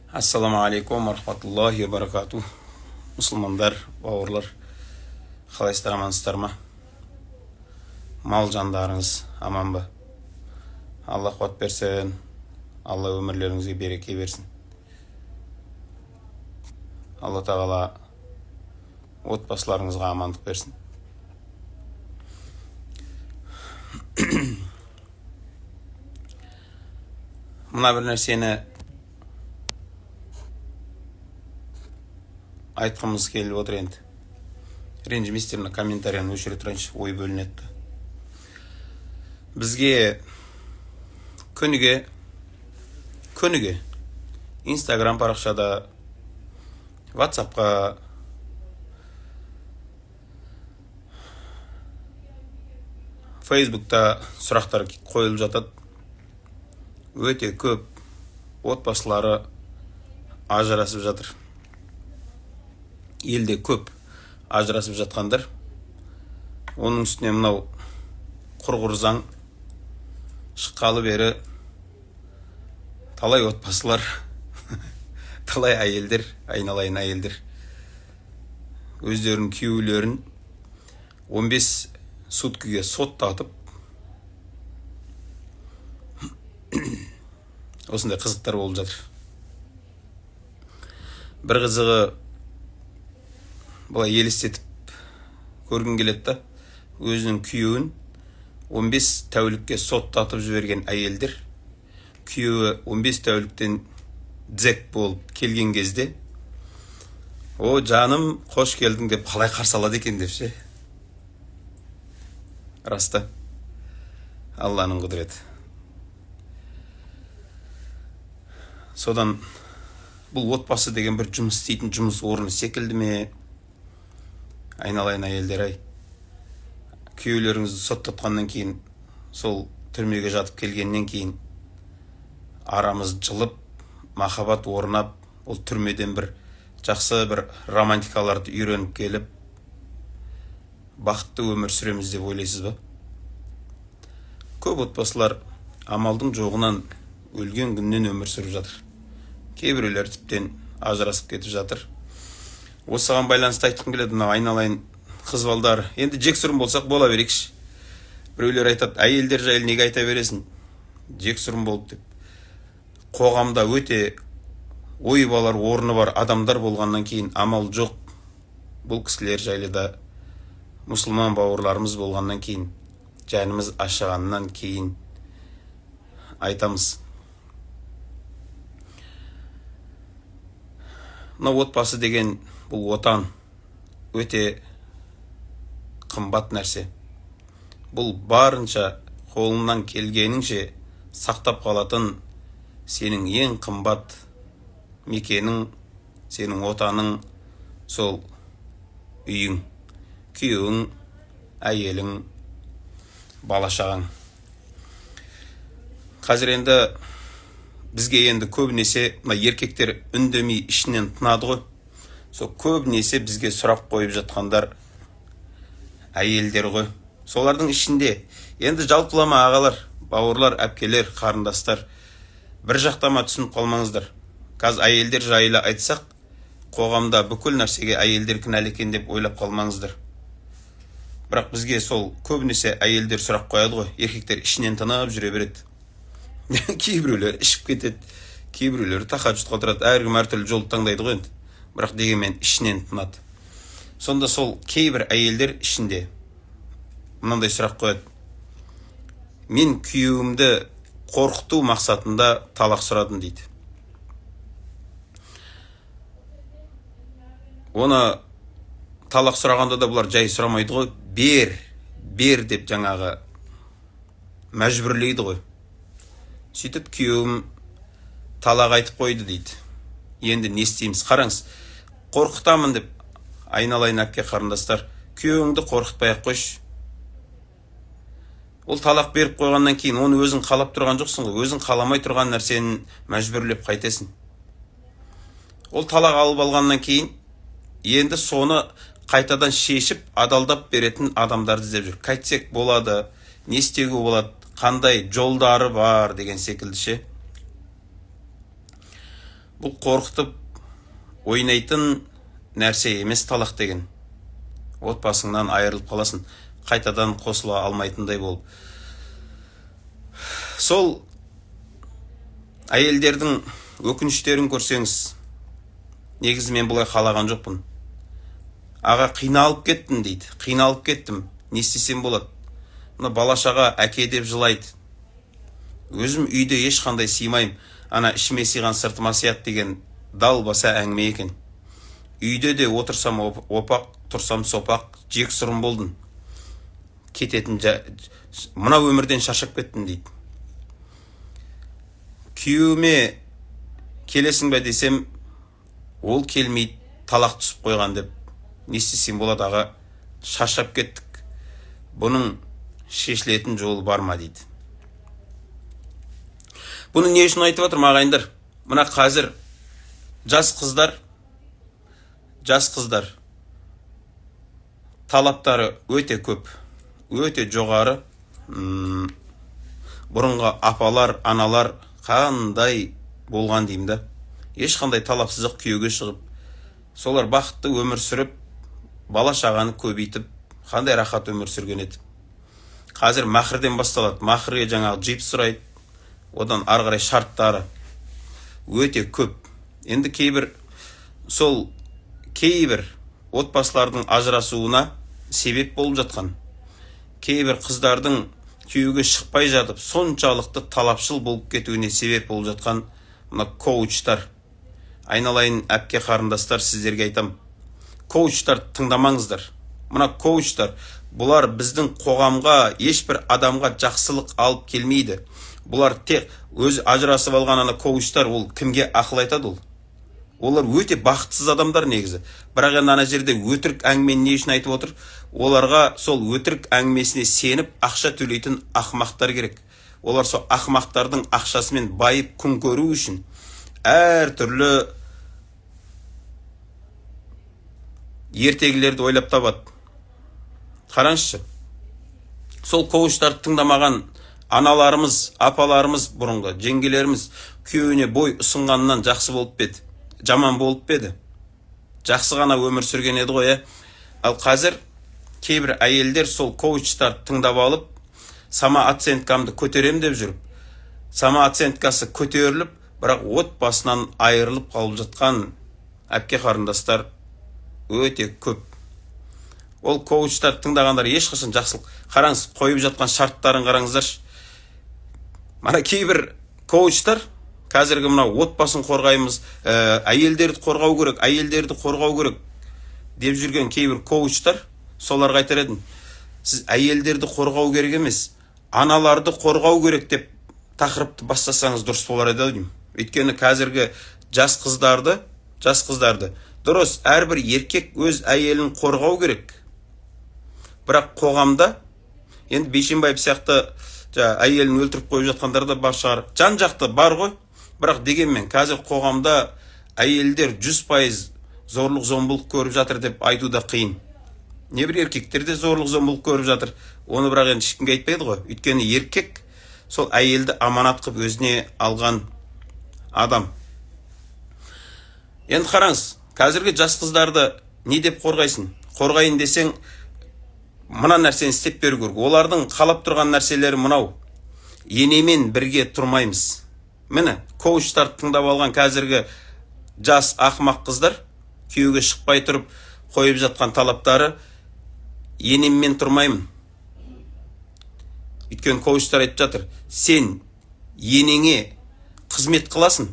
Ассалаумағалейкум рахматуллахи баракату. Мұсылмандар, бауырлар, қалайсыздар, амансыздар ма? Мал жандарыңыз аман ба? Алла қуат берсін, Алла өмірлеріңізге береке берсін. Алла тағала отбасыларыңызға амандық берсін. Мына бір нәрсені айтқымыз келіп отыр енді. Ренжімейсіздер, мына комментарияны өшіре тұрайыншы, ой бөлінеді. Бізге күніге Инстаграм парақшада, WhatsAppқа Фейсбукта сұрақтар қойылып жатады. Өте көп отбасылары ажырасып жатыр. Елде көп ажырасып жатқандар. Оның үстіне мынау құрғыр заң шыққалы бері талай отбасылар, талай әйелдер, айналайын әйелдер өздерінің күйеулерін 15 суткіге соттатып, осындай қызықтар болып жатыр. Бір қызығы былай елестетіп көргім келеді да, өзінің күйеуін 15 тәулікке соттатып жіберген әйелдер, күйеуі 15 тәуліктен дзек болып келген кезде, о жаным, қош келдің деп қалай қарсы алады екен деп ше. Раста, Алланың құдіреті. Содан бұл отбасы деген бір жұмыс істейтін жұмыс орны секілді ме? Айналайын әйелдер ай, күйеулеріңізді соттатқаннан кейін, сол түрмеге жатып келгеннен кейін арамыз жылып, махаббат орнап, ол түрмеден бір жақсы бір романтикаларды үйреніп келіп, бақытты өмір сүреміз деп ойлайсыз ба? Көп отбасылар амалдың жоғынан өлген күннен өмір сүріп жатыр. Кейбіреулер тіптен ажырасып кетіп жатыр. Осыған байланысты айтқым келеді, мынау айналайын қыз балдар, енді жексұрын болсақ бола берейікші. Біреулер айтады, әйелдер жайлы неге айта бересің, жексұрын болып деп. Қоғамда өте ой балар орны бар адамдар болғаннан кейін амал жоқ. Бұл кісілер жайлы да мұсылман бауырларымыз болғаннан кейін, жанымыз ашығаннан кейін айтамыз. Мына отбасы деген бұл отан, өте қымбат нәрсе. Бұл барынша қолыңнан келгеніңше сақтап қалатын сенің ең қымбат мекенің, сенің отаның, сол үйің, күйеуің, әйелің, бала шағаң. Қазір енді бізге енді көбінесе мына еркектер үндемей ішінен тынады ғой. Сол көбінесе бізге сұрақ қойып жатқандар әйелдер ғой. Солардың ішінде енді жалпылама ағалар, бауырлар, әпкелер, қарындастар, бір жақтама түсініп қалмаңыздар. Қазір әйелдер жайлы айтсақ, қоғамда бүкіл нәрсеге әйелдер кінәлі екен деп ойлап қалмаңыздар. Бірақ бізге сол көбінесе әйелдер сұрақ қояды ғой, еркектер ішінен тынып жүре береді. Кейбіреулер ішіп кетеді, кейбіреулер тахаджудқа отырады, әркім әртүрлі жолды таңдайды ғой енді. Бірақ дегенмен ішінен тынады. Сонда сол кейбір әйелдер ішінде мынандай сұрақ қояды: мен күйеуімді қорқыту мақсатында талақ сұрадым дейді. Оны талақ сұрағанда да бұлар жай сұрамайды ғой, бер, бер деп жаңағы мәжбүрлейді ғой. Сөйтіп күйеуім талақ айтып қойды дейді. Енді не істейміз? Қараңыз, қорқытамын деп, айналайын әпке қарындастар, күйеуіңді қорқытпай ақ қойшы. Ол талақ беріп қойғаннан кейін оны өзің қалап тұрған жоқсың ғой, өзің қаламай тұрған нәрсені мәжбүрлеп қайтесің. Ол талақ алып алғаннан кейін енді соны қайтадан шешіп, адалдап беретін адамдарды іздеп жүр. Қайтсек болады, не істеуге болады, қандай жолдары бар деген секілді ше. Бұл қорқытып ойнайтын нәрсе емес. Талақ деген отбасыңнан айырылып қаласың, қайтадан қосыла алмайтындай болып. Сол әйелдердің өкініштерін көрсеңіз, негізі мен бұлай қалаған жоқпын, аға, қиналып кеттім дейді. Қиналып кеттім, не істесем болады? Мына бала шаға әке деп жылайды, өзім үйде ешқандай сыймаймын. Ана ішіме сыйған сыртыма сияды деген далбаса әңгіме екен. Үйде де отырсам опақ, тұрсам сопақ, жексұрын болдым, кететін мына өмірден шаршап кеттім дейді. Күйеуіме келесің бе десем, ол келмейді, талақ түсіп қойған деп. Не істесем болады, аға? Шаршап кеттік, бұның шешілетін жолы бар ма дейді. Бұны не үшін айтып жатырмын, ағайындар? Мына қазір жас қыздар талаптары өте көп, өте жоғары. Бұрынғы апалар, аналар қандай болған деймін да, ешқандай талапсыз ақ күйеуге шығып, солар бақытты өмір сүріп, бала шағаны көбейтіп, қандай рахат өмір сүрген еді. Қазір махрден басталады. Махрге жаңағы джип сұрайды, одан ары қарай шарттары өте көп. Енді кейбір сол кейбір отбасылардың ажырасуына себеп болып жатқан, кейбір қыздардың күйеуге шықпай жатып соншалықты талапшыл болып кетуіне себеп болып жатқан мына коучтар. Айналайын әпке, қарындастар, сіздерге айтам: коучтар тыңдамаңыздар. Мына коучтар, бұлар біздің қоғамға, ешбір адамға жақсылық алып келмейді. Бұлар тек өзі ажырасып алған ана коучтар, ол кімге ақыл айтады? Ол олар өте бақытсыз адамдар негізі. Бірақ енді ана жерде өтірік әңгімені не үшін айтып отыр? Оларға сол өтірік әңгімесіне сеніп ақша төлейтін ақымақтар керек. Олар сол ақымақтардың ақшасымен байып күн көру үшін әртүрлі ертегілерді ойлап табады. Қараңызшы, сол коучтарды тыңдамаған аналарымыз, апаларымыз, бұрынғы жеңгелеріміз күйеуіне бой ұсынғаннан жақсы болып па еді, жаман болып па еді? Жақсы ғана өмір сүрген еді ғой, иә. Ал қазір кейбір әйелдер сол коучтарды тыңдап алып, самооценкамды көтерем деп жүріп, самооценкасы көтеріліп, бірақ отбасынан айырылып қалып жатқан әпке, қарындастар өте көп. Ол коучтарды тыңдағандар ешқашан жақсылық. Қараңыз, қойып жатқан шарттарын қараңыздаршы. Мына кейбір коучтар қазіргі мына отбасын қорғаймыз, әйелдерді қорғау керек, әйелдерді қорғау керек деп жүрген кейбір коучтар, соларға айтар едім: сіз әйелдерді қорғау керек емес, аналарды қорғау керек деп тақырыпты бастасаңыз, дұрыс болар еді ау деймін. Өйткені қазіргі жас қыздарды дұрыс, әрбір еркек өз әйелін қорғау керек. Бірақ қоғамда енді Бейшенбаев сияқты жаңа әйелін өлтіріп қойып жатқандар да бар шығар, жан жақты бар ғой. Бірақ дегенмен қазір қоғамда әйелдер 100% зорлық зомбылық көріп жатыр деп айту да қиын. Небір еркектер де зорлық зомбылық көріп жатыр, оны бірақ енді ешкімге айтпайды ғой. Өйткені еркек сол әйелді аманат қылып өзіне алған адам. Енді қараңыз, қазіргі жас қыздарды не деп қорғайсың? Қорғайын десең, мына нәрсені істеп беру керек. Олардың қалап тұрған нәрселері мынау: енемен бірге тұрмаймыз. Міне, коучтарды тыңдап алған қазіргі жас ақымақ қыздар күйеуге шықпай тұрып қойып жатқан талаптары: енеммен тұрмаймын. Өйткені коучтар айтып жатыр: сен енеңе қызмет қыласың,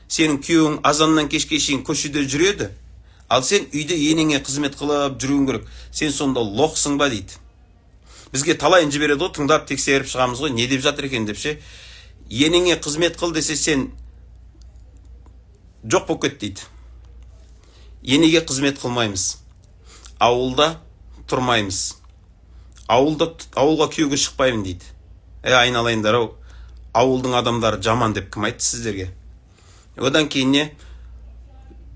сенің күйеуің азаннан кешке шейін көшеде жүреді, ал сен үйде енеңе қызмет қылып жүруің керек, сен сонда лохсың ба дейді. Бізге талайын жібереді ғой, тыңдап, тексеріп шығамыз ғой, не деп жатыр екен деп ше. Енеңе қызмет қыл десе, сен жоқ болып кет дейді. Енеге қызмет қылмаймыз, ауылда тұрмаймыз, ауылға күйеуге шықпаймын дейді. Е, айналайындар ау, ауылдың адамдары жаман деп кім айтты сіздерге? Одан кейін не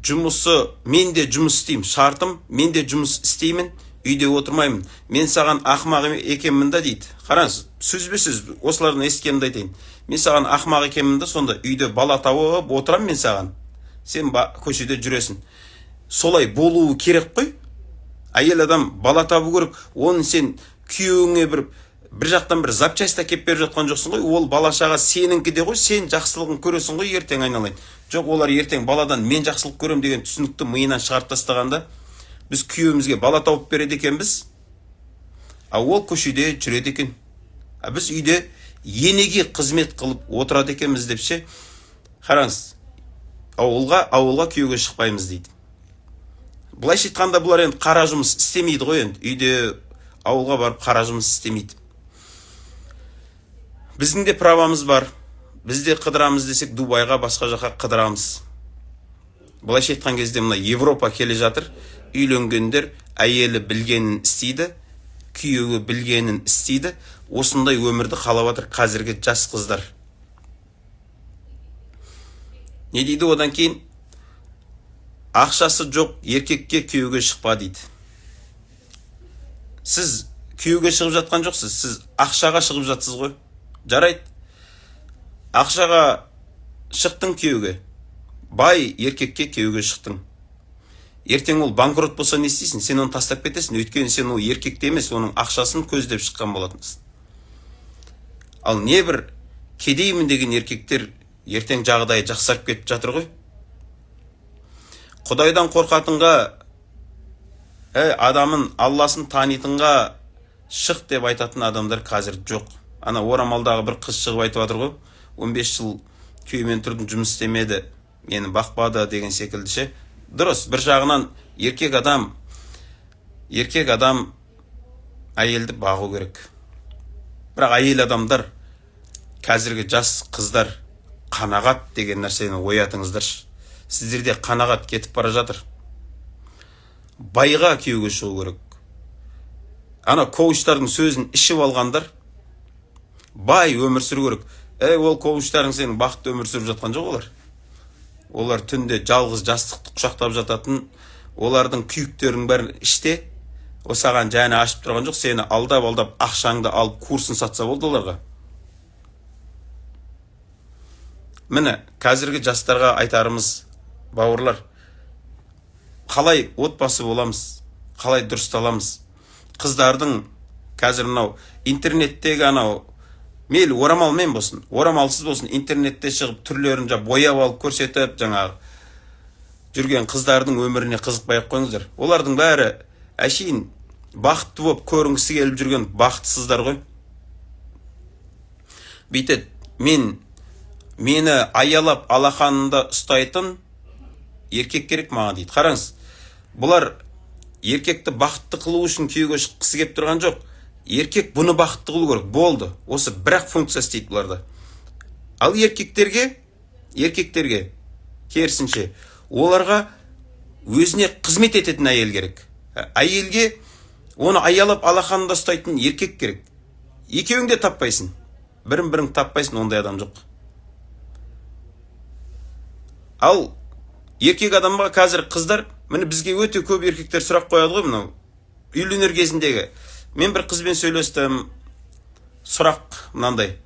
жұмысы? Мен де жұмыс істеймін, шартым: мен де жұмыс істеймін, үйде отырмаймын. Мен саған ақымақ екенмін да дейді. Қараңыз, сөзбе сөз осылардан естігенімді айтайын. Мен саған ақымақ екенмін да, сонда үйде бала тауып отырамын мен саған. Сен көшеде жүресің. Солай болуы керек қой. Әйел адам бала табу керек. Оны сен күйеуіңе бір жақтан бір запчасть әкеліп беріп жатқан жоқсың ғой. Ол бала шаға сенікі де ғой, сен жақсылығын көресің ғой ертең, айналайын. Жоқ, олар ертең баладан мен жақсылық көремін деген түсінікті миынан шығарып тастағанда, біз күйеуімізге бала тауып береді екенбіз, а ол көшеде жүреді екен, а біз үйде енеге қызмет қылып отырады екенбіз деп ше. Қараңыз, ауылға күйеуге шықпаймыз дейді. Былайша айтқанда, бұлар енді қара жұмыс істемейді ғой енді. Үйде, ауылға барып қара жұмыс істемейді. Біздің де правамыз бар. Біз де қыдырамыз десек, Дубайға, басқа жаққа қыдырамыз. Былайша айтқан кезде, мына Европа келе жатыр. Үйленгендер әйелі білгенін істейді, күйеуі білгенін істейді. Осындай өмірді қалап жатыр қазіргі жас қыздар. Не дейді одан кейін? Ақшасы жоқ еркекке күйеуге шықпа дейді. Сіз күйеуге шығып жатқан жоқсыз, сіз ақшаға шығып жатсыз ғой. Жарайды, ақшаға шықтың күйеуге, бай еркекке күйеуге шықтың. Ертең ол банкрот болса, не істейсің? Сен оны тастап кетесің, өйткені сен ол еркекті емес, оның ақшасын көздеп шыққан болатынсың. Ал небір кедеймін деген еркектер ертең жағдайы жақсарып кетіп жатыр ғой. Құдайдан қорқатынға, әй, адамын, Алласын танитынға шық деп айтатын адамдар қазір жоқ. Ана орамалдағы бір қыз шығып айтып жатыр ғой: 15 жыл күйеумен тұрдым, жұмыс істемеді, мені бақпады деген секілді ше. Дұрыс, бір жағынан еркек адам әйелді бағу керек. Бірақ әйел адамдар, қазіргі жас қыздар, қанағат деген нәрсені оятыңыздаршы. Сіздерде қанағат кетіп бара жатыр. Байға күйеуге шығу керек. Ана коучтардың сөзін ішіп алғандар, бай өмір сүру керек. Ей, ол коучтарың сенің бақытты өмір сүріп жатқан жоқ. Олар түнде жалғыз жастықты құшақтап жататын, олардың күйіктерінің бәрін іште. Ол саған жаны ашып тұрған жоқ, сені алдап алдап ақшаңды алып, курсын сатса болды оларға. Міне, қазіргі жастарға айтарымыз, бауырлар: қалай отбасы боламыз, қалай дұрысталамыз? Қыздардың қазір мынау интернеттегі анау, мейлі орамалмен болсын, орамалсыз болсын, интернетте шығып, түрлерін бояп алып көрсетіп, жаңағы жүрген қыздардың өміріне қызықпай ақ қойыңыздар. Олардың бәрі әшейін бақытты болып көрінгісі келіп жүрген бақытсыздар ғой. Бүйтеді: Мені аялап, алақанында ұстайтын еркек керек маған», – дейді. Қараңыз, бұлар еркекті бақытты қылу үшін күйеуге шыққысы келіп тұрған жоқ. Еркек бұны бақытты қылу керек болды, осы бір-ақ функция істейді бұларда. Ал еркектерге керісінше, оларға өзіне қызмет ететін әйел керек, әйелге оны аялап, алақанында ұстайтын еркек керек. Екеуің де таппайсың, бірін бірің таппайсың, ондай адам жоқ. Ал еркек адамға қазір қыздар, міне, бізге өте көп еркектер сұрақ қояды ғой мынау үйленер кезіндегі. Мен бір қызбен сөйлестім, сұрақ мынандай: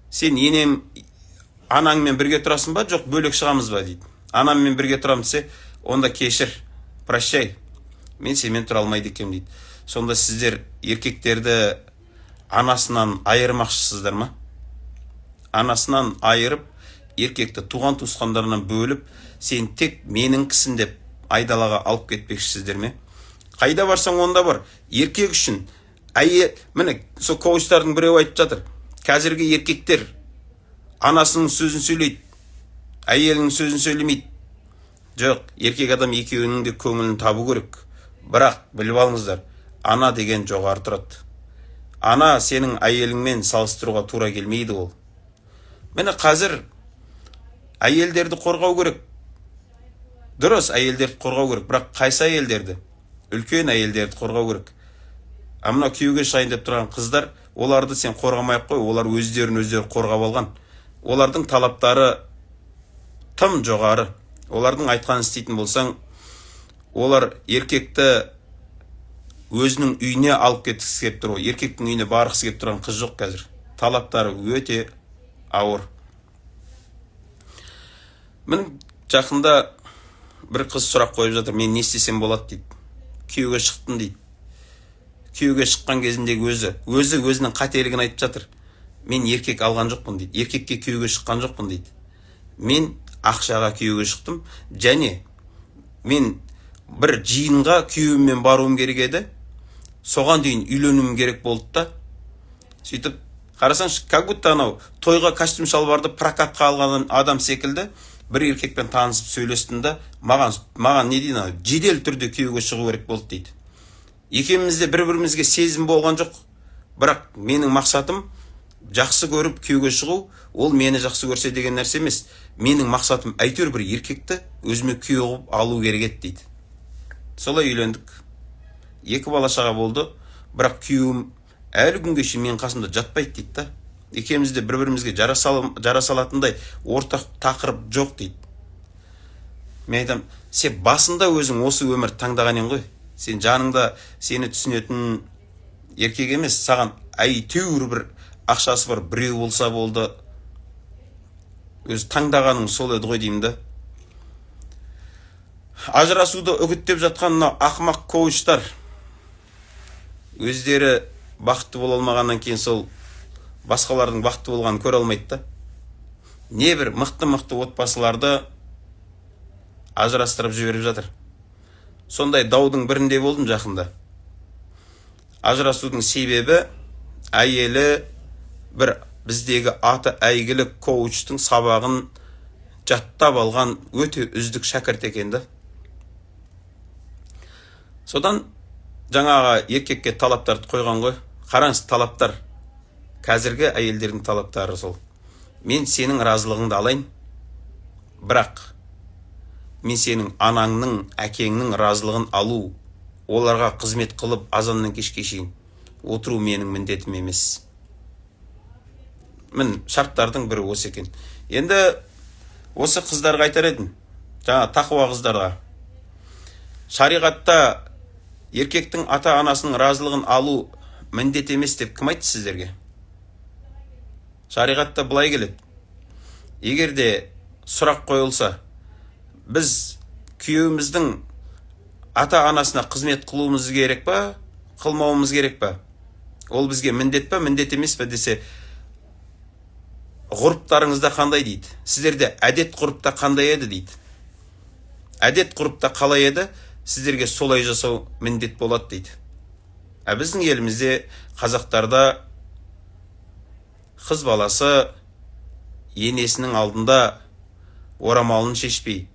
«Сен енем, анаңмен бірге тұрасың ба, жоқ бөлек шығамыз ба?» – дейді. «Анаммен бірге тұрамын», – десе, «Онда кешір, прощай, мен сенімен тұра алмайды екенмін», – дейді. Сонда сіздер еркектерді анасынан айырмақшысыздар ма? Анасынан айырып, еркекті туған туысқандарынан бөліп, сен тек меніңкісің деп айдалаға алып кетпекшісіздер ме? Қайда барсаң, онда бар. Еркек үшін әйел, міне, сол коучтардың біреуі айтып жатыр: қазіргі еркектер анасының сөзін сөйлейді, әйелінің сөзін сөйлемейді. Жоқ, еркек адам екеуінің де көңілін табу керек. Бірақ біліп алыңыздар, ана деген жоғары тұрады. Ана сенің әйеліңмен салыстыруға тура келмейді ол. Міне, қазір әйелдерді қорғау керек. Дұрыс, әйелдерді қорғау керек, бірақ қайсы әйелдерді? Үлкен әйелдерді қорғау керек. А мына күйеуге шығайын деп тұрған қыздар, оларды сен қорғамай ақ қой. Олар өздерін өздері қорғап алған. Олардың талаптары тым жоғары. Олардың айтқанын істейтін болсаң, олар еркекті өзінің үйіне алып кеткісі келіп тұр ғой. Еркектің үйіне барғысы келіп тұрған қыз жоқ қазір, талаптары өте ауыр. Міне, жақында Бір қыз сұрақ қойып жатыр: «Мен не істесем болады?» – дейді. «Күйеуге шықтым», – дейді. Күйеуге шыққан кезіндегі өзі өзінің қателігін айтып жатыр. «Мен еркек алған жоқпын, – дейді, – еркекке күйеуге шыққан жоқпын, – дейді, – мен ақшаға күйеуге шықтым және мен бір жиынға күйеуіммен баруым керек еді, соған дейін үйленуім керек болды да». Сөйтіп қарасаңшы, как будто анау тойға костюм шалбарды прокатқа алған адам секілді, «бір еркекпен танысып сөйлестім да, маған не дейді, анау жедел түрде күйеуге шығу керек болды», – дейді. «Екеумізде бір бірімізге сезім болған жоқ, бірақ менің мақсатым жақсы көріп күйеуге шығу, ол мені жақсы көрсе деген нәрсе емес. Менің мақсатым әйтеуір бір еркекті өзіме күйеу қылып алу керек еді», – дейді. «Солай үйлендік, екі бала шаға болды, бірақ күйеуім әлі күнге шейін менің қасымда жатпайды», – дейді да. «Екеумізде бір бірімізге жараса алатындай ортақ тақырып жоқ», – дейді. Мен айтамын: «Сен басында өзің осы өмірді таңдаған едің ғой. Сен жаныңда сені түсінетін еркек емес, саған әйтеуір бір ақшасы бар біреу болса болды, өзі таңдағаның сол еді ғой», – деймін да. Ажырасуды үгіттеп жатқан мынау ақымақ коучтар өздері бақытты бола алмағаннан кейін, сол басқалардың бақытты болғанын көре алмайды да. Небір мықты мықты отбасыларды ажырастырып жіберіп жатыр. Сондай даудың бірінде болдым жақында. Ажырасудың себебі әйелі бір біздегі аты әйгілі коучтың сабағын жаттап алған өте үздік шәкірт екен да. Содан жаңағы еркекке талаптарды қойған ғой. Қараңыз, талаптар, қазіргі әйелдердің талаптары сол: «Мен сенің разылығыңды алайын, бірақ мен сенің анаңның, әкеңнің разылығын алу, оларға қызмет қылып азаннан кешке шейін отыру менің міндетім емес». Мін, шарттардың бірі осы екен. Енді осы қыздарға айтар едім, жаңа тақуа қыздарға: шариғатта еркектің ата анасының разылығын алу міндет емес деп кім айтты сіздерге? Шариғатта былай келеді: егер де сұрақ қойылса, біз күйеуіміздің ата анасына қызмет қылуымыз керек па, қылмауымыз керек па, ол бізге міндет па, міндет емес па десе, ғұрыптарыңызда қандай дейді, сіздерде әдет ғұрыпта қандай еді дейді. Әдет ғұрыпта қалай еді, сіздерге солай жасау міндет болады дейді. А біздің елімізде, қазақтарда қыз баласы енесінің алдында орамалын шешпей,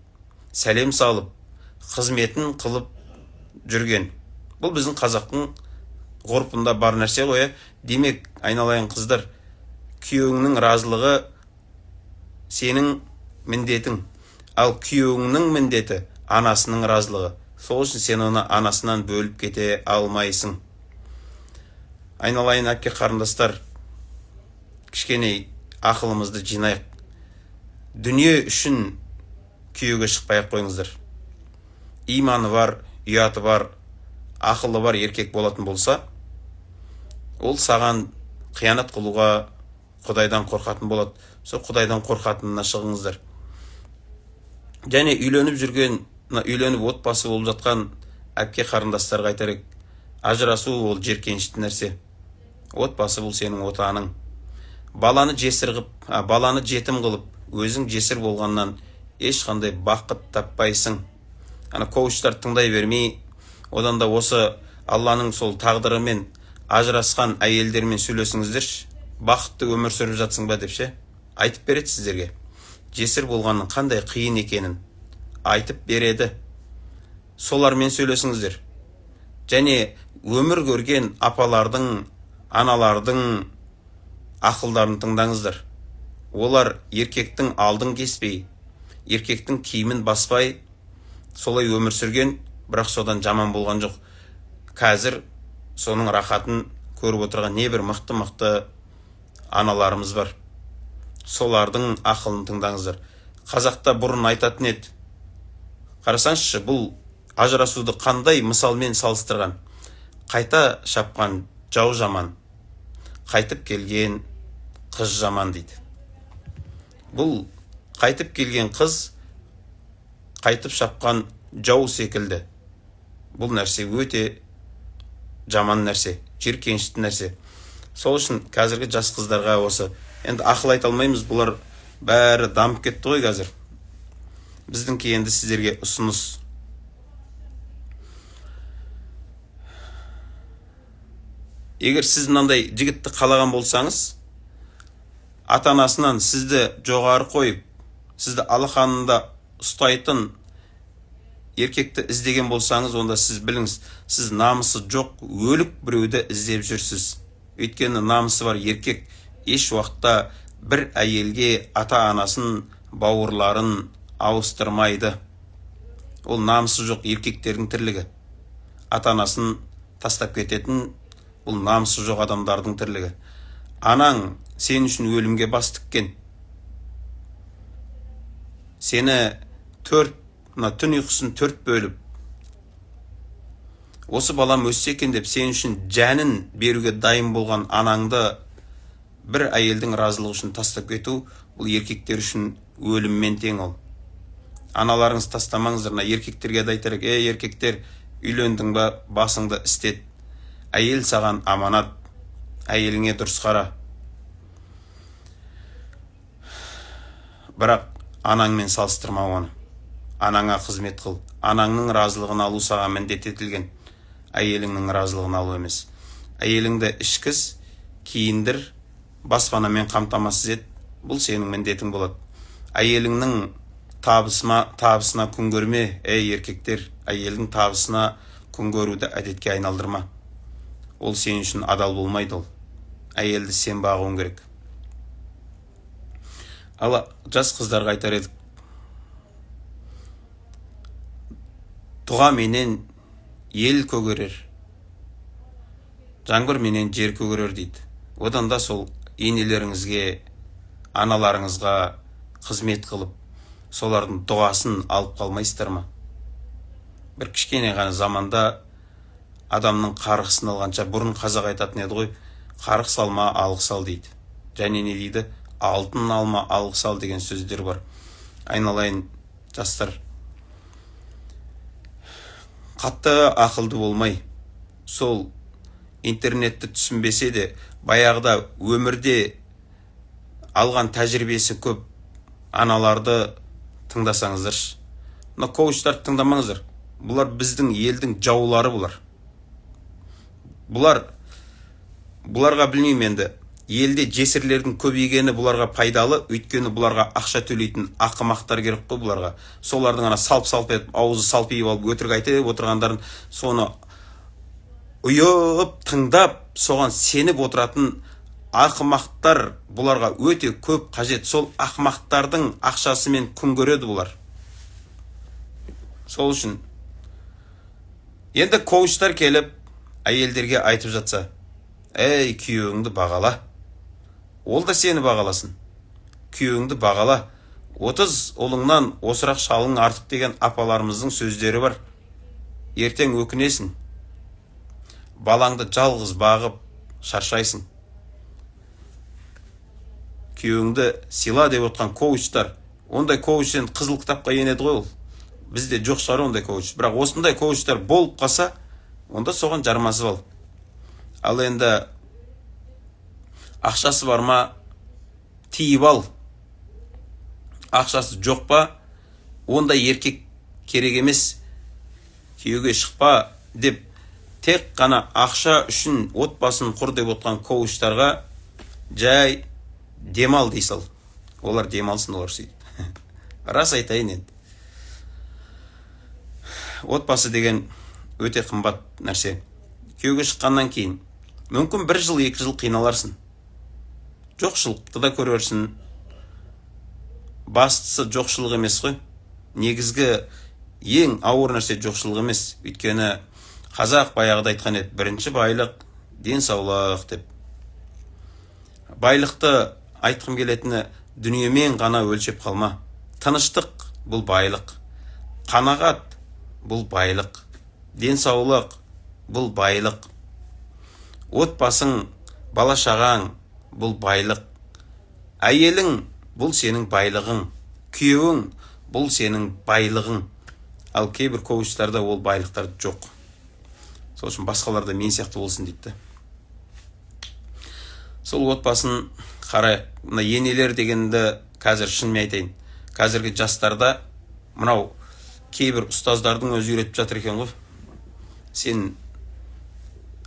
сәлем салып, қызметін қылып жүрген. Бұл біздің қазақтың ғұрпында бар нәрсе ғой, иә? Демек, айналайын қыздар, күйеуіңнің разылығы сенің міндетің, ал күйеуіңнің міндеті анасының разылығы. Сол үшін сен оны анасынан бөліп кете алмайсың. Айналайын әпке қарындастар, кішкене ақылымызды жинайық. Дүние үшін күйеуге шықпай ақ қойыңыздар. Иманы бар, ұяты бар, ақылы бар еркек болатын болса, ол саған қиянат қылуға құдайдан қорқатын болады. Сол құдайдан қорқатынына шығыңыздар. Және үйленіп жүрген, мына үйленіп отбасы болып жатқан әпке қарындастарға айтар едік: ажырасу ол жеркенішті нәрсе. Отбасы бұл сенің отаның. Баланы жесір қылып, баланы жетім қылып, өзің жесір болғаннан ешқандай бақыт таппайсың. Ана коучтар тыңдай бермей, одан да осы Алланың сол тағдырымен ажырасқан әйелдермен сөйлесіңіздерші, бақытты өмір сүріп жатсың ба деп ше, айтып береді сіздерге. Жесір болғанның қандай қиын екенін айтып береді. Солармен сөйлесіңіздер. Және өмір көрген апалардың, аналардың ақылдарын тыңдаңыздар. Олар еркектің алдын кеспей, еркектің киімін баспай, солай өмір сүрген, бірақ содан жаман болған жоқ. Қазір соның рахатын көріп отырған небір мықты мықты аналарымыз бар. Солардың ақылын тыңдаңыздар. Қазақта бұрын айтатын еді. Қарасаңызшы, бұл ажырасуды қандай мысалмен салыстырған: «Қайта шапқан жау жаман, қайтып келген қыз жаман», – дейді. Бұл қайтып келген қыз Қайтып шапқан жау секілді. Бұл нәрсе өте жаман нәрсе, жиіркенішті нәрсе. Сол үшін қазіргі жас қыздарға осы енді ақыл айта алмаймыз, бұлар бәрі дамып кетті ғой қазір. Біздіңкі енді сіздерге ұсыныс. Егер сіз мынандай жігітті қалаған болсаңыз, ата-анасынан сізді жоғары қойып, сізді алақанында ұстайтын еркекті іздеген болсаңыз, онда сіз біліңіз, сіз намысы жоқ өлік біреуді іздеп жүрсіз. Өйткені намысы бар еркек еш уақытта бір әйелге ата-анасын, бауырларын ауыстырмайды. Ол намысы жоқ еркектердің тірлігі. Ата-анасын тастап кететін бұл намысы жоқ адамдардың тірлігі. Анаң сен үшін өлімге бас тіккен. Сені төрт, мына түн ұйқысын төрт бөліп, осы балам өссе екен деп сен үшін жанын беруге дайын болған анаңды бір әйелдің разылығы үшін тастап кету, бұл еркектер үшін өліммен тең ол. Аналарыңыз тастамаңыздар. Мына еркектерге де айтар, ей еркектер, үйлендің ба, басыңды істет. Әйел саған аманат, әйеліңе дұрыс қара. Бірақ анаңмен салыстырма оны. Анаңа қызмет қыл. Анаңның разылығын алу саған міндет етілген. Әйеліңнің разылығын алу емес. Әйеліңді ішкіз, киіндір, баспанамен қамтамасыз ет. Бұл сенің міндетің болады. Әйеліңнің табысына күн көрме, ей еркектер, әйелдің табысына күн көруді әдетке айналдырма. Ол сен үшін адал болмайды ол. Әйелді сен бағуың керек. Ал жас қыздарға айтар едік, дұға менен ел көгерер, жаңбыр менен жер көгерер дейді. Одан да сол енелеріңізге, аналарыңызға қызмет қылып, солардың дұғасын алып қалмайсыздар ма? Бір кішкене ғана заманда адамның қарғысын алғанша, бұрын қазақ айтатын еді ғой, қарғыс алма, алғыс ал дейді. Және не дейді? Алтын алма, алғыс ал деген сөздер бар. Айналайын жастар, қатты ақылды болмай, сол интернетті түсінбесе де, баяғыда өмірде алған тәжірибесі көп аналарды тыңдасаңыздаршы. Мына коучтарды тыңдамаңыздар. Бұлар біздің елдің жаулары бұлар. Бұларға білмеймін енді, елде жесірлердің көбейгені бұларға пайдалы, өйткені бұларға ақша төлейтін ақымақтар керек қой бұларға. Солардың ана салп-салп етіп, аузы салпиып алып, өтірік айтып отырғандарын, соны ұйып, тыңдап, соған сеніп отыратын ақымақтар бұларға өте көп қажет. Сол ақымақтардың ақшасымен күн көреді бұлар. Сол үшін енді коучтар келіп әйелдерге айтып жатса, ей, күйеуіңді бағала, ол да сені бағаласын. Күйеуіңді бағала, 30 ұлыңнан осырақ шалың артық деген апаларымыздың сөздері бар. Ертең өкінесің. Балаңды жалғыз бағып шаршайсың. Күйеуіңді сыйла деп отқан коучтар, ондай коуч енді қызыл кітапқа енеді ғой ол. Бізде жоқ шығар ондай коуч. Бірақ осындай коучтар болып қалса, онда соған жармасып ал. Ал енді ақшасы бар ма, тиіп ал. Ақшасы жоқ па, ондай еркек керек емес, күйеуге шықпа деп тек қана ақша үшін отбасын құр деп отқан коучтарға жай демал дей сал. Олар демалсын, олар сөйтіп. Рас айтайын енді. Отбасы деген өте қымбат нәрсе. Күйеуге шыққаннан кейін мүмкін 1 жыл, 2 жыл қиналарсың. Жоқшылықты да көрерсің. Бастысы жоқшылық емес қой. Негізгі ең ауыр нәрсе жоқшылық емес. Өйткені қазақ баяғыда айтқан еді, бірінші байлық денсаулық деп. Байлықты айтқым келетіні, дүниемен ғана өлшеп қалма. Тыныштық бұл байлық. Қанағат бұл байлық. Денсаулық бұл байлық. Отбасың, бала шағаң бұл байлық. Әйелің бұл сенің байлығың. Күйеуің бұл сенің байлығың. Ал кейбір коучтарда ол байлықтар жоқ. Сол үшін басқалар да мен сияқты болсын дейді да. Сол отбасын қарайық. Мына енелер дегенді қазір шынымен айтайын, қазіргі жастарда мынау кейбір ұстаздардың өзі үйретіп жатыр екен ғой. Сен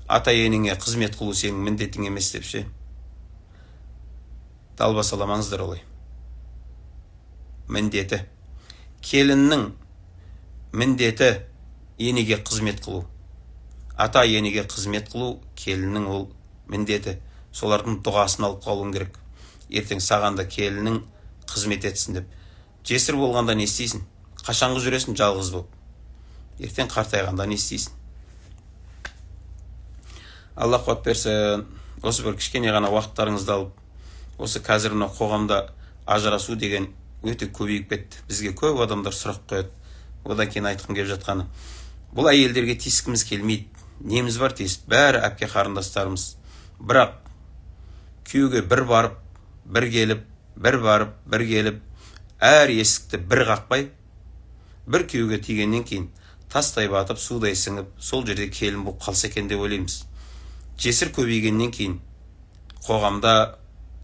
ата енеңе қызмет қылу сенің міндетің емес деп ше. Далбасаламаңыздар олай. Міндеті. Келіннің міндеті енеге қызмет қылу. Ата енеге қызмет қылу келіннің ол міндеті. Солардың дұғасын алып қалуың керек. Ертең саған да келінің қызмет етсін деп. Жесір болғанда не істейсің? Қашанғы жүресің жалғыз болып? Ертең қартайғанда не істейсің? Алла қуат берсін. Осы бір кішкене ғана уақыттарыңызды алып, осы қазір мына қоғамда ажырасу деген өте көбейіп кетті. Бізге көп адамдар сұрақ қояды. Одан кейін айтқым келіп жатқаны, бұл әйелдерге тиіскіміз келмейді. Неміз бар тиісіп, бәрі әпке қарындастарымыз. Бірақ күйеуге бір барып, бір келіп, бір барып, бір келіп, әр есікті бір қақпай, бір күйеуге тигеннен кейін тастай батып, судай сіңіп, сол жерде келін болып қалса екен деп ойлаймыз. Жесір көбейгеннен кейін, қоғамда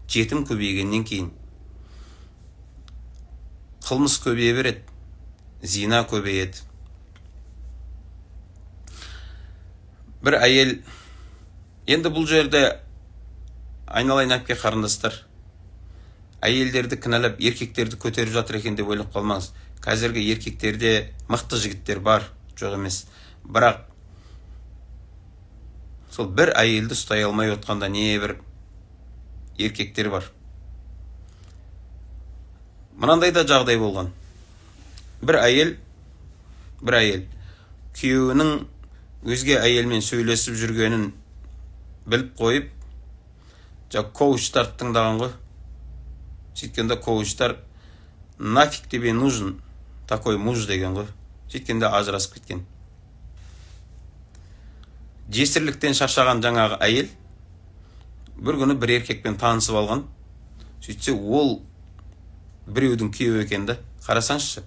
жетім көбейгеннен кейін қылмыс көбейе береді, зина көбейеді. Бір әйел, енді бұл жерде айналайын әпке қарындастар, әйелдерді кінәлап еркектерді көтеріп жатыр екен деп ойлап қалмаңыз. Қазіргі еркектерде мықты жігіттер бар, жоқ емес. Бірақ сол бір әйелді ұстай алмай отқанда не бір еркектер бар. Мынандай да жағдай болған. Бір әйел күйеуінің өзге әйелмен сөйлесіп жүргенін біліп қойып, коучтарды тыңдаған ғой. Сөйткенде коучтар нафиг тебе нужен такой муж деген ғой. Сөйткенде ажырасып кеткен. Жесірліктен шаршаған жаңағы әйел бір күні бір еркекпен танысып алған. Сөйтсе ол біреудің күйеуі екен да. Қарасаңызшы,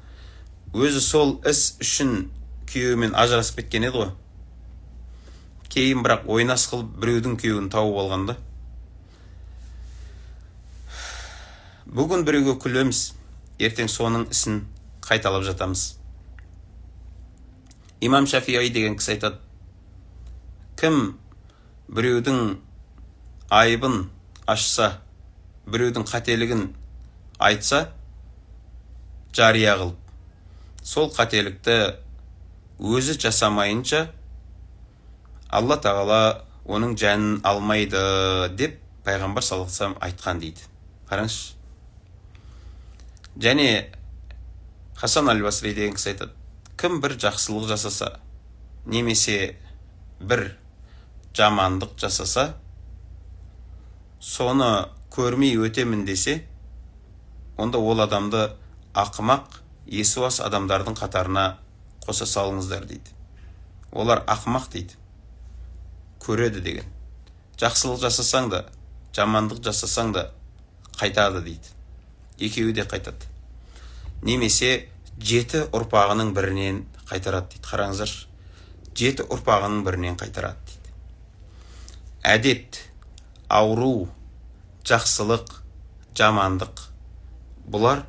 өзі сол іс үшін күйеуімен ажырасып кеткен еді ғой. Кейін бірақ ойнас қылып біреудің күйеуін тауып алған да. Бүгін біреуге күлеміз, ертең соның ісін қайталап жатамыз. Имам Шафии деген кісі айтады, кім біреудің айыбын ашса, біреудің қателігін айтса, жария қылып, сол қателікті өзі жасамайынша Алла тағала оның жанын алмайды деп пайғамбар саллаллаху алейхи вассалам айтқан дейді. Қараңызшы. Және Хасан аль-Басри деген кісі айтады, кім бір жақсылық жасаса, немесе бір жамандық жасаса, соны көрмей өтемін десе, онда ол адамды ақымақ, есуас адамдардың қатарына қоса салыңыздар дейді. Олар ақымақ дейді. Көреді деген. Жақсылық жасасаң да, жамандық жасасаң да қайтады дейді. Екеуі де қайтады. Немесе 7 ұрпағының бірінен қайтарады дейді. Қараңыздаршы. 7 ұрпағының бірінен қайтарады дейді. Әдет, ауру, жақсылық, жамандық бұлар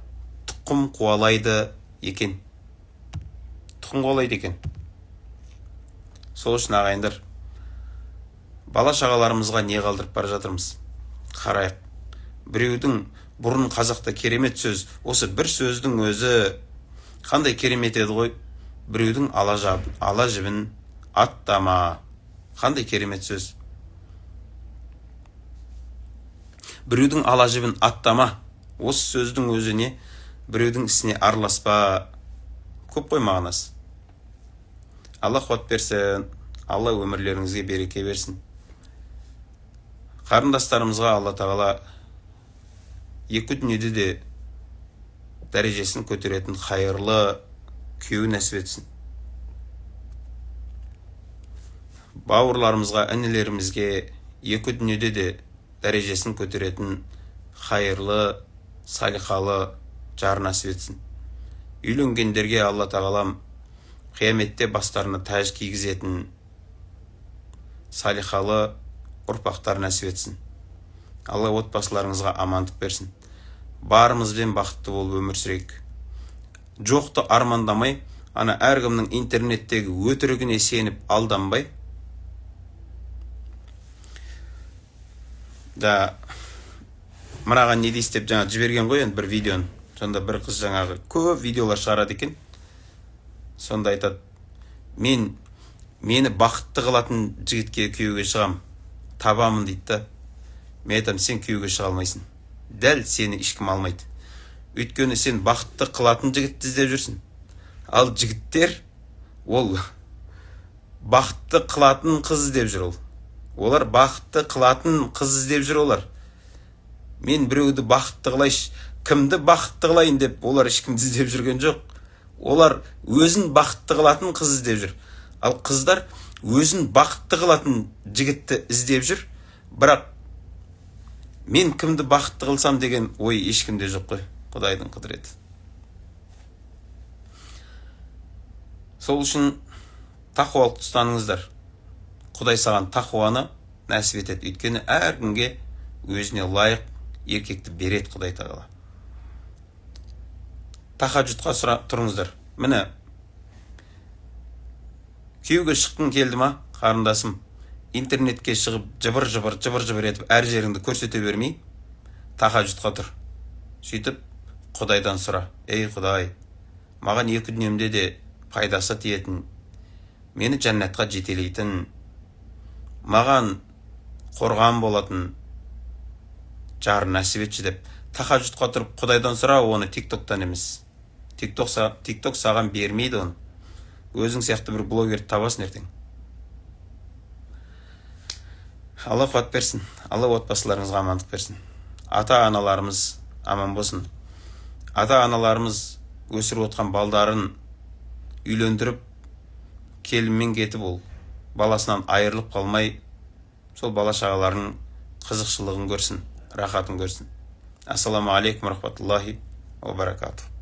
тұқым қуалайды екен. Тұқым қуалайды екен. Сол үшін ағайындар, бала шағаларымызға не қалдырып бара жатырмыз? Қарайық. Біреудің бұрын қазақта керемет сөз, осы бір сөздің өзі қандай керемет еді ғой. Біреудің ала жібін аттама. Қандай керемет сөз. Біреудің ала жібін аттама. Осы сөздің өзі не? Біреудің ісіне араласпа. Көп қой мағынасы. Алла қуат берсін, Алла өмірлеріңізге береке берсін. Қарындастарымызға Алла тағала екі дүниеде де дәрежесін көтеретін қайырлы күйеу нәсіп етсін. Бауырларымызға, інілерімізге екі дүниеде де дәрежесін көтеретін қайырлы, салиқалы жар нәсіп етсін. Үйленгендерге Алла тағалам Қияметте бастарына тәж кигізетін салихалы ұрпақтар нәсіп етсін. Алла отбасыларыңызға амандық берсін. Барымызбен бақытты болып өмір сүрейік. Жоқты армандамай, ана әркімнің интернеттегі өтірігіне сеніп алданбай. Да, мынаған не дейсіз деп жаңа жіберген ғой енді бір видеоны. Сонда бір қыз жаңағы көп видеолар шығарады екен. Сонда айтады, мені бақытты қылатын жігітке күйеуге шығам, табамын дейді да. Мен айтамын, сен күйеуге шыға алмайсың. Дәл сені ешкім алмайды. Өйткені сен бақытты қылатын жігітті іздеп жүрсің. Ал жігіттер ол бақытты қылатын қыз іздеп жүр ол. Олар бақытты қылатын қыз іздеп жүр олар. Мен біреуді бақытты қылайыншы, кімді бақытты қылайын деп олар ешкімді іздеп жүрген жоқ. Олар өзін бақытты қылатын қыз іздеп жүр. Ал қыздар өзін бақытты қылатын жігітті іздеп жүр. Бірақ мен кімді бақытты қылсам деген ой ешкімде жоқ қой. Құдайдың құдіреті. Сол үшін тақуалықты ұстаныңыздар. Құдай саған тақуаны нәсіп етеді. Өйткені әркімге өзіне лайық еркекті береді Құдай тағала. Тахаджудқа тұрыңыздар. Міне, күйеуге шыққың келді ма, қарындасым? Интернетке шығып жыбыр-жыбыр, жыбыр-жыбыр етіп әр жеріңді көрсете бермей, тахаджудқа тұр. Сөйтіп Құдайдан сұра. Ей Құдай, маған екі дүниемде де пайдасы тиетін, мені жәннатқа жетелейтін, маған қорған болатын жар нәсіп етші деп тахаджудқа тұрып Құдайдан сұра, оны тиктоктан емес. Тикток саған бермейді оны. Өзің сияқты бір блогерді табасың ертең. Алла қуат берсін. Алла отбасыларыңызға амандық берсін. Ата-аналарымыз аман болсын. Ата-аналарымыз өсіріп отқан балдарын үйлендіріп, келінмен кетіп ол баласынан айырылып қалмай, сол бала шағаларының қызықшылығын көрсін, рахатын көрсін. Ассаламу алейкум рахматуллахи ва баракатух.